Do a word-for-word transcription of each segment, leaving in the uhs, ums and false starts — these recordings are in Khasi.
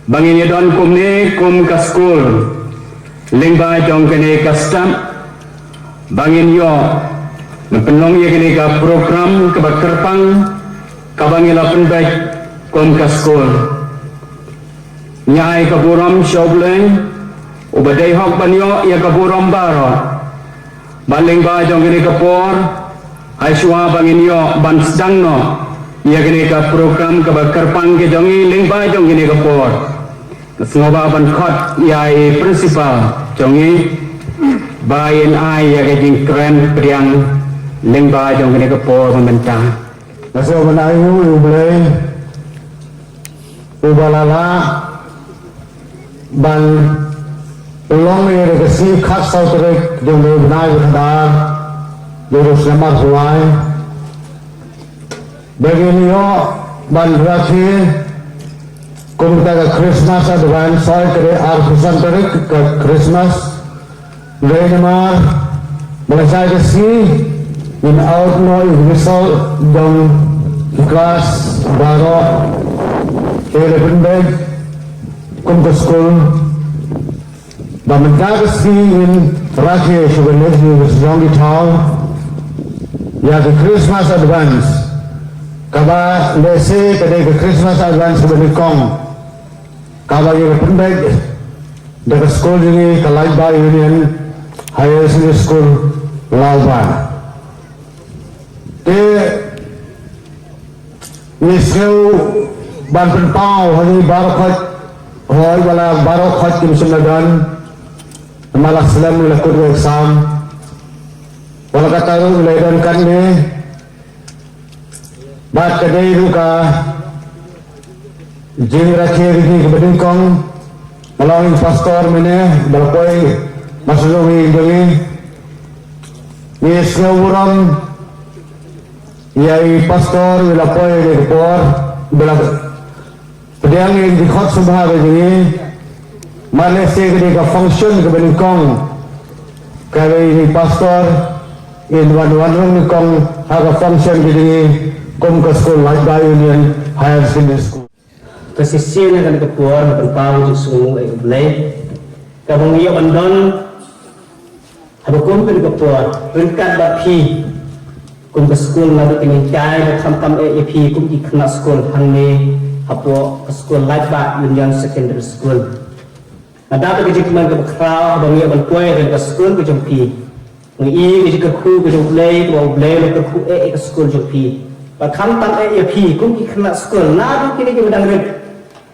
Ba ngin ïa don kumne kum ka skul lyngba jong kane ka step ba ngin ïoh ban pynlong ïa kane ka program kaba kyrpang kaba ngi la pynbeit kum ka skul. Ngi ai ka burom sha U Blei uba dei hok ban ïoh ïa ka burom baroh. Bad lyngba jong kane ka por, ha shuwa ba ngin ïoh ban sdang noh ïa kane ka program kaba kyrpang ka jong ngi lyngba jong kane ka por, nga sngewbha ban khot ïa i principal jong ngi ba in ai ïa ka jingkren pdiang lyngba jong kane ka por mynta. Nga sngewbha ban ai u U Blei uba la lah ban long ïa ka sngi khatsaw tarik jong u bnai ba khatdar jong u snem ar hajar arphew lai. Ba ngin ïoh ban rakhe kumta ka Christmas advance, soi ka dei arphew san tarik ka Christmas. Dei namar ba la shai ka sngi ngin out noh ïa ka result jong ki klas baroh, te la pynbeit kum ka skul ba mynta ka sngi ngin rakhe sha ka list jong ki thaw ïa ka Christmas advance, kaba lehse ka dei ka Christmas advance kaba nyngkong kaba ngi la pynbeit da ka skul jong ngi, ka Lajbai Union Higher Secondary School Lalbah. Te ngi sngew ban pynpaw ha ngi baroh khoit, hooid, ba la baroh khoit kim shym la don, namar la slem, la kut ka exam, wat la katta ruh la don katne. Bad ka dei ruh ka jingrakhe kaba nyngkong. Nga long i pastor mynne ba la poi, ba shu long i jong ngi. Ngi sngew burom ïa i pastor ba la poi ha kane ka por, ba la pdiang ïa ki khot sngewbha ka jong ngi. Mar lehse ka dei ka function kaba nyngkong kaba i pastor in wan, wan rung nyngkong ha ka function ka jong ngi kum ka skul Lajbai Union Higher Secondary School. Ka shisien ha kane ka por nga pynpaw ka jingsngewnguh ïa U Blei kaba ngi ïoh ban don haba kum kane ka por ryngkat bad phi kum ka skul, naduh kine ki bnai, bad khamtam eh ïa phi kum ki khynnah skul hangne hapoh ka skul Lajbai Union Secondary School. Nga dap ïa ka jingkmen kaba khraw haba ngi ïoh ban poi ha kane ka skul ka jong phi. Ngi i ka jingkyrkhu ka jong U Blei, kaba U Blei u la kyrkhu eh ïa ka skul jong phi, bad khamtam eh ïa phi kum ki khynnah skul naduh kine kiba dang rit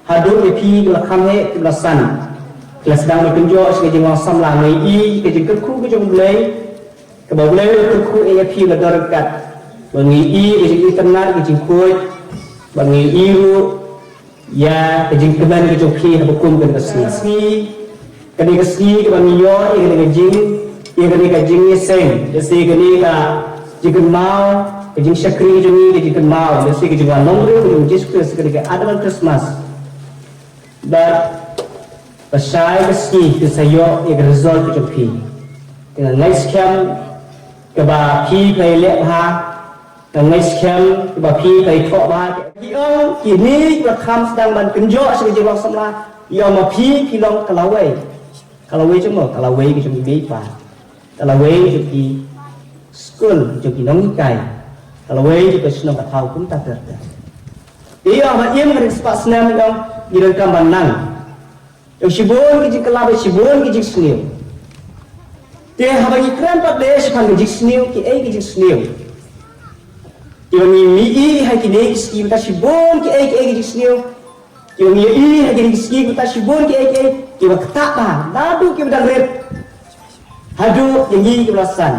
haduh ïa phi kiba la kham heh, kiba la san, ki la sdang ban kynjoh sha ka jinglong samla. Ngi i ka jingkyrkhu ka jong U Blei, kaba U Blei u la kyrkhu eh ïa phi, la don ryngkat. Bad ngi i ka jingitynnad, ka jingkhuid, bad ngi i ruh ïa ka jingkmen ka jong phi haba kum kane ka sngi. Kane ka sngi kaba ngi ïoh ïa kane ka jing, ïa kane ka jingïaseng, lehse kane ka jingkynmaw, ka jingshakri ka jong ngi, ka jingkynmaw lehse ka jingwan nongrim ka jong U Jisu Khrist, kane ka Advent Christmas. Bad ba shai ka sngi phin sa ïoh ïa ka result ka jong phi. Te nga ngeit skhem kaba phi phi la leh bha, nga ngeit skhem kaba phi phi la thoh bha. Ki ong kine kiba kham sdang ban kynjoh sha ka jinglong samla, ki ong ma phi phi long ka lawei. Ka lawei jong mo, ka lawei ka jong i mei i pa, ka lawei jong ki skul, jong ki nonghikai, ka lawei jong ka shnong ka thaw kumta ter ter. Te ïa ba im ka ri spah snem ïa ngi donkam ban nang. Ïa shibun ki jingkylla, ïa shibun ki jingsniew. Te haba ngi kren pat de shaphang ki jingsniew, kiei ki jingsniew kiba ngi, ngi i ha kine ki sngi mynta, shibun kiei kiei ki jingsniew kiba ngi i ha kine ki sngi mynta, shibun kiei kiei kiba ktah bha, naduh kiba dang rit haduh ïa ngi kiba la san.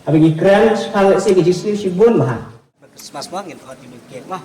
Haba ngi kren shaphang lehse ki jingsniew shibun bha. Christmas ma ngin ot ïa u cake ma.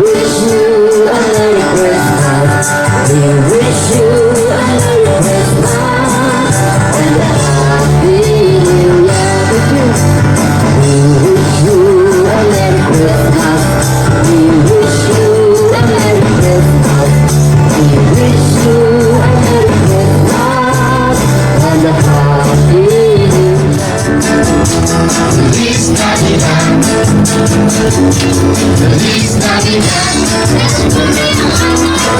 Wish you a Merry Christmas. We wish you a Merry Christmas and a Happy New Year. We wish you a Merry Christmas. We wish you a Merry Christmas. We wish you a Merry Christmas and a Happy New Year. Feliz Navidad. Feliz Navidad.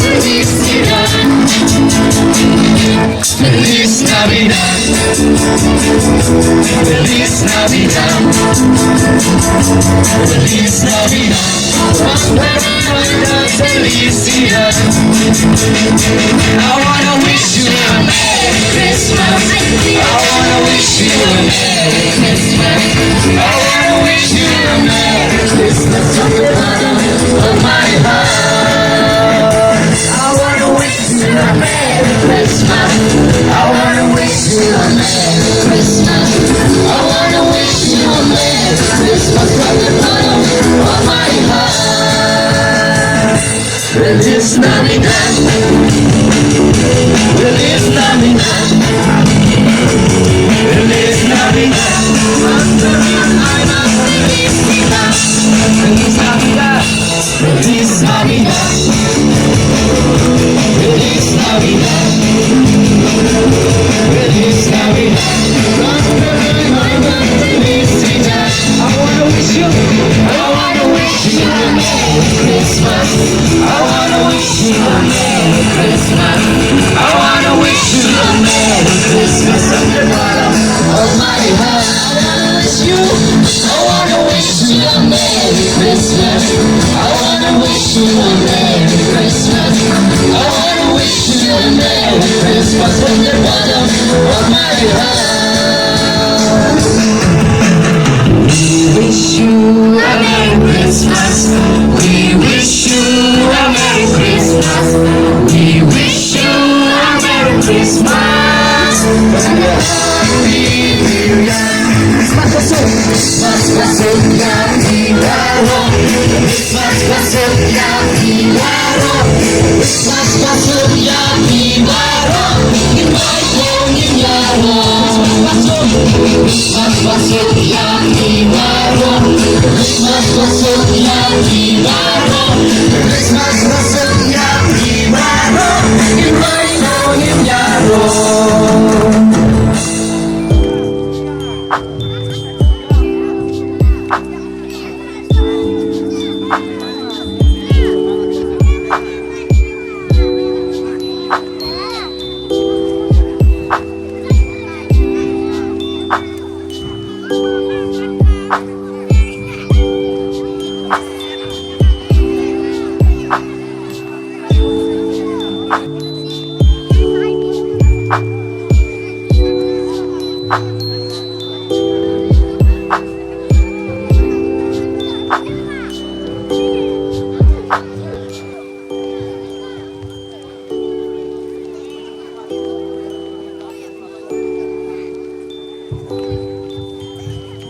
Felicidad. Feliz Navidad. Feliz Navidad. Feliz Navidad. Prospero año de felicidad. I wanna wish you a Merry Christmas. I wanna wish you a Merry Christmas. I wanna wish you a Merry Christmas from the bottom of my heart. I wanna wish you a Merry Christmas. I wanna wish you a Merry Christmas. I wanna wish you a Merry Christmas from the bottom of my heart. Feliz Navidad. Feliz Navidad. Feliz Navidad. Feliz Navidad. Feliz Navidad. Feliz Navidad. Feliz Navidad. Felicidad. I wanna wish you, I wanna wish you a Merry Christmas. I wanna wish you a Merry Christmas. I wanna wish you a Merry Christmas from the bottom of my heart. I wanna wish you, I wanna wish you a Merry Christmas. I wanna wish you a Merry Christmas. I wanna wish you a Merry Christmas from the bottom of my heart. We wish you a Merry Christmas. We wish you a Merry Christmas. We wish you a Merry Christmas and a Happy New Year. Christmas, Christmas, Christmas, Christmas, Christmas, Christmas, Christmas, Christmas, Christmas, Christmas, Christmas,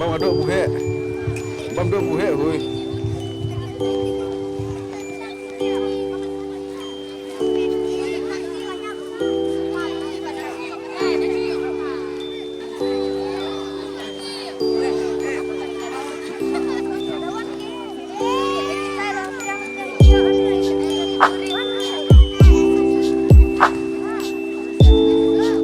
Bam adoh buhek. Bam doh buhek, hui.